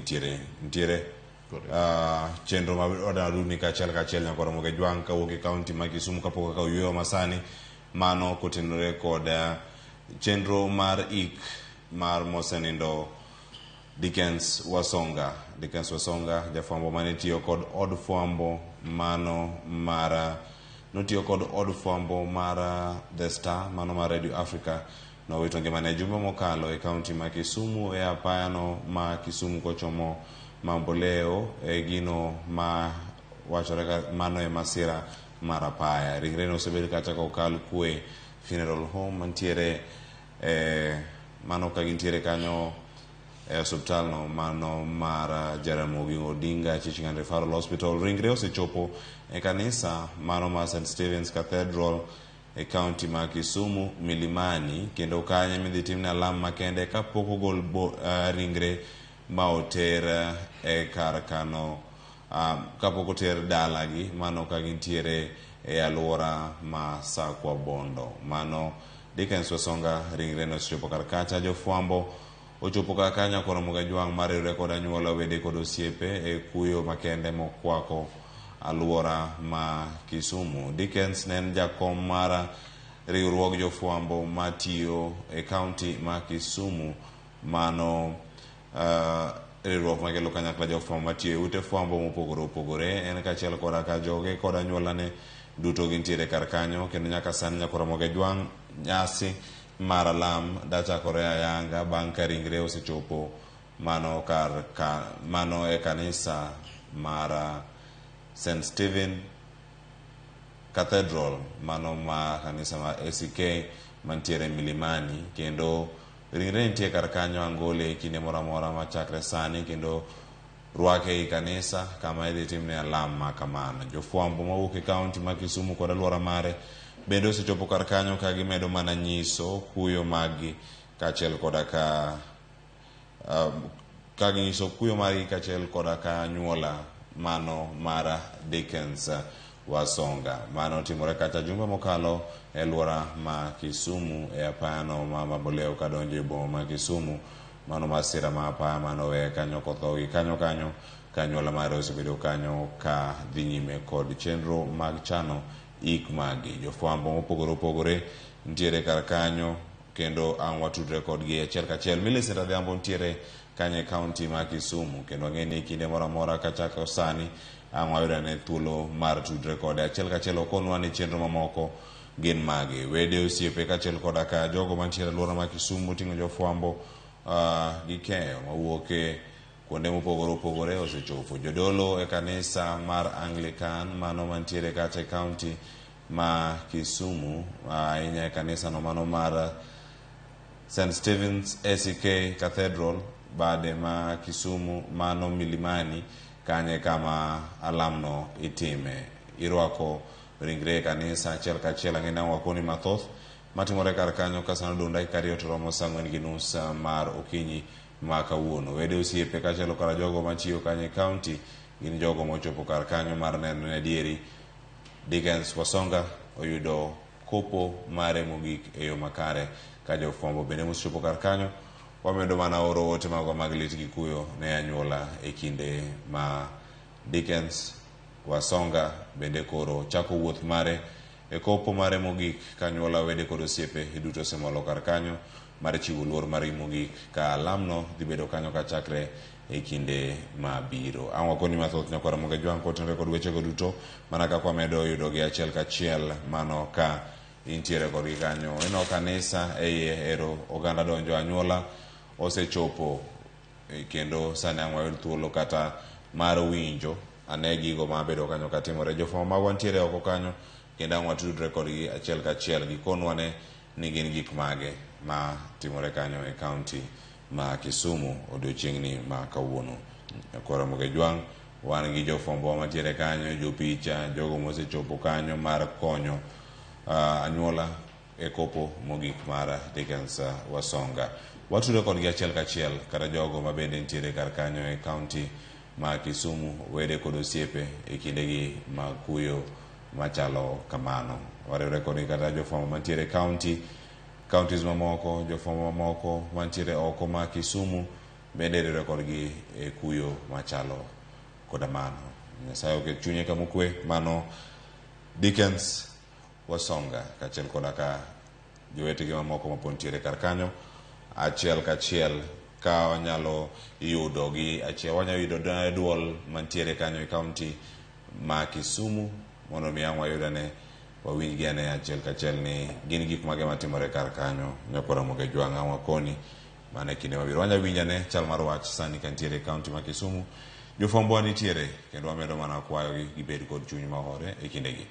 gintiere. Nitiere chenro ma wadaduni kachiel kachiel nyaka Ramogi Ajwang' kawuok e kaunti ma Kisumu kapok okawo yueyo masani mano kotenore kod chenro mar ik mar mosenindo Dickens Wasonga. Dickens Wasonga jafwambo mane tiyo kod od fwambo mano mar notiyo kod od fwambo mar The Star mano mar Radio Africa nowito ngimane jumbe mokalo e kaunti ma Kisumu e apayano ma Kisumu kochomo Mamboleo e gino ma wachore ka mano e masira mar apaya. Ringre nosebed kacha kokal kwe funeral home mantiere e mano ka gintiere kanyo e osiptal no mano mar Jaramogi Odinga Teaching and Referral Hospital. Ringre osechopo e kanisa mano mar St. Stephen's Cathedral e kaunti ma Kisumu Milimani kendo kanyo midhi timne alam makende kapok ogol ringre ma oter e kar kano kapok oter dalagi mano ka gintiere e alwora ma Sakwa Bondo. Mano Dickens Wasonga ringre nosechopo kar kacha. Jofwambo ochopo kar kanyo koromo Gajwang' mar riwre kod anyuola wede kod osiepe e kuyo makende mokwako alwora ma Kisumu. Dickens ne en jakom mar riwruog jofwambo matiyo e kaunti ma Kisumu mano riwruok makelo kanyakla jofwambo matiyo e ute fwambo mopogore opogore. En kaachiel koda ka joge kod anyuolane duto gintiere kar kanyo kendo nyaka sani nyaka Ramogi Ajwang' nyasi mar alam dachakore ayanga bang' ka ringre osechopo mano kar ka mano e kanisa mar St. Stephen Cathedral mano ma kanisa mar ACK mantiere Milimani kendo ringre nitie kar kanyo angole e kinde moro amora machakre sani kendo rwake ei kanisa kama idhi timne alam ma kamano. Jofwambo mawuok e kaunti ma Kisumu kod alwora mare bende osechopo kar kanyo ka gimedo mana nyiso kuyo maggi kaachiel koda ka ka ginyiso kuyo margi kaachiel koda ka anyuola mano mar Dickens Wasonga. Mano timore kacha jumbe mokalo e alwora ma Kisumu e apayano ma Mamboleo kadonjo e boma ma Kisumu. Mano masira ma apaya mano weye kanyo kotho gi kanyo kanyo ka anyuola mare osebedo kanyo ka dhi nyime kod chenro mag chano ik maggi. Jofwambo mopogore opogore nitiere kar kanyo kendo ang' watudre kodgi achiel kachiel. Millicent Adhiambo nitiere kanyo e kaunti ma Kisumu kendo ang'e ni kinde moro amora kachako sani ang' wayudo ane thuolo mar tudre kode achiel kachiel okonwa ni chenro mamoko gin mage. Wede, osiepe kaachiel koda ka jogo mantiere e alwora ma Kisumu moting'o jofwambo gi keyo mawuok e kuonde mopogore opogore osechopo. Jodolo e kanisa mar Anglican mano mantiere kacha e kaunti ma Kisumu ahinya e kanisa no mano mar St. Stephen's ACK Cathedral bade ma Kisumu mano Milimani kanye kama alamno itime. Irwako ringre e kanisa achiel kachiel ang'e ni ang' wakoni mathoth matimore kar kanyo ka sano odong' dakika ariyo to romo saa ang'wen gi nus mar okinyi ma kawuono. Wede osiepe kaachiel koda jogo matiyo kanyo e kaunti gin jogo mochopo kar kanyo mar neno ni adieri Dickens Wasonga oyudo kopo mare mogik e yo makare ka jofwambo bende mosechopo kar kanyo wamedo mana oro ote magwa mag lit gi kuyo ne anyuola e kinde ma Dickens Wasonga bende koro chako wuoth mare e kopo mare mogik ka anyuola wede kod osiepe duto osemolo kar kanyo mar chiwo luor margi mogik ka alamno dhi bedo kanyo kachakre e kinde mabiro. Ang' wakoni mathoth nyakwar Ramogi Ajwang' kotenore kod wechego duto mana kaka wamedo yudogi achiel kachiel mano ka intiere kodgi kanyo. Ineno kanisa e iye ero oganda donjo anyuola osechopo kendo sani ang' wayud thuolo kata mar winjo ane gigo mabedo kanyo katimore. Jofwambo magwa nitiere oko kanyo kendo ang' watudre kodgi achiel kachiel gikonwa ne ni gin gik mage ma timore kanyo e kaunti ma Kisumu odiochieng'ni ma kawuono. Nyakwar Ramogi Ajwang' wan gi jofwambo mantiere kanyo, jopicha, jogo mosechopo kanyo mar konyo anyuola e kopo mogik mar Dickens Wasonga. Watudo kodgi achiel kachiel kata jogo ma bende nitiere kar kanyo e kaunti ma Kisumu, wede kod osiepe e kindegi mag kuyo machalo kamano. Wariwre kodgi kata jofwambo mantiere e counties mamoko, jofwambo mamoko mantiere oko ma Kisumu bende riwre kodgi e kuyo machalo koda mano. Nyasaye oket chunye kama okwe. Mano Dickens Wasonga kaachiel koda ka jowetegi mamoko mapod nitiere kar kanyo achiel kachiel ka wanyalo yudo gi achiel wanyalo yudo duol mantiere kanyo e kaunti ma Kisumu mondo mi ang' wayud ane wawinj gi ane achiel kachiel ni gin gik mage matimore kar kanyo. Nyakwar Ramogi Ojwang' ang' wakoni mana e kinde mabiro. Wanyalo winjo ane chal mar wach sani kantiere e kaunti ma Kisumu. Jofwambowa nitiere kendo wamedo mana kwayogi gibed kod chuny mahore e kindegi.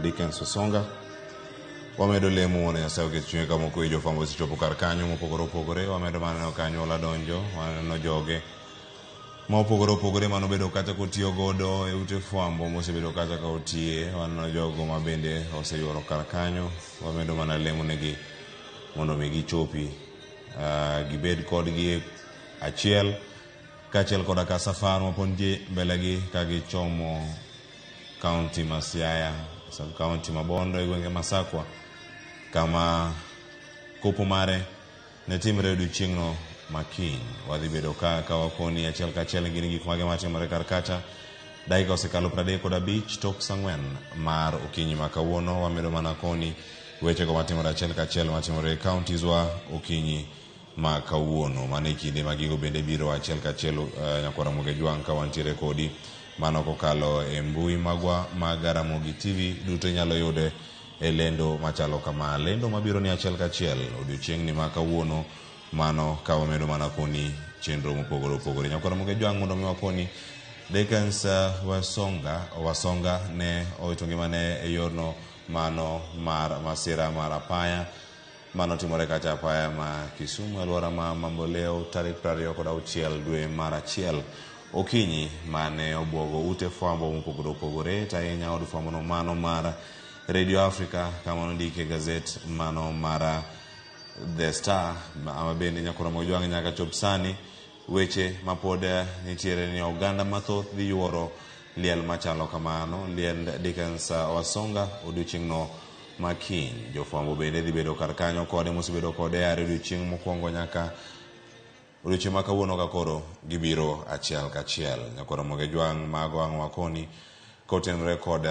Dickens Osonga. Wamedo lemo mondo Nyasaye oket chunye kama okwe. Jofwambo osechopo kar kanyo mopogore opogore. Wamedo mana neno ka anyuola donjo, waneno joge. Ma opogore opogore mane obedo kacha kotiyo godo e ute fwambo mosebedo kacha ka otiye. Waneno jogo ma bende oseyuoro kar kanyo, wamedo mana lemo negi mondo mi gichopi gibed kodgi achiel kaachiel koda ka safar mapod nitie mbele gi ka gichomo kaunti ma Siaya, sub kaunti ma Bondo e gwenge ma Sakwa kama kopo mare ne timre odiochieng'no ma kiny. Wadhi bedo ka ka wakoni achiel kachiel gin gik mage matimore kar kacha. Dakika osekalo 35 tok saa 4 mar okinyi ma kawuono. Wamedo mana koni wechego matimore achiel kachiel matimore e counties wa okinyi ma kawuono. Mano e kinde ma gigo bende biro achiel kachiel nyakwar Ramogi Ajwang' ka wantiere kodi. Mano kokalo e mbui magwa mag Ramogi TV duto inyalo yude e lendo machalo kama. Lendo mabiro ni achiel kachiel odiochieng'ni ma kawuono mano ka wamedo mana koni chenro mopogore opogore. Nyakwar Ramogi Ajwang' mondo mi wakoni Dickens Wasonga ne owito ngimane e yorno mano mar masira mar apaya mano timore kacha apaya ma Kisumu alwora ma Mamboleo tarik 26 dwe mar 1 okinyi mane obwogo ute fwambo mopogore opogore to ahinya od fwambo no mano mar Radio Africa kama nondike gazet mano mar The Star ma bende nyakwar Ramogi Ajwang' nyaka chop sani weche mapod nitiere ni oganda mathoth dhi yuoro liel machalo kamano. Liend Dickens Wasonga odiochieng'no ma kiny. Jofwambo bende dhi bedo kar kanyo kode mosebedo kode are odiochieng' mokwongo nyaka odiochieng' ma kawuono ka koro gibiro achiel kachiel. Nyakwar Ramogi Ajwang' mago ang' wakoni kotenore kod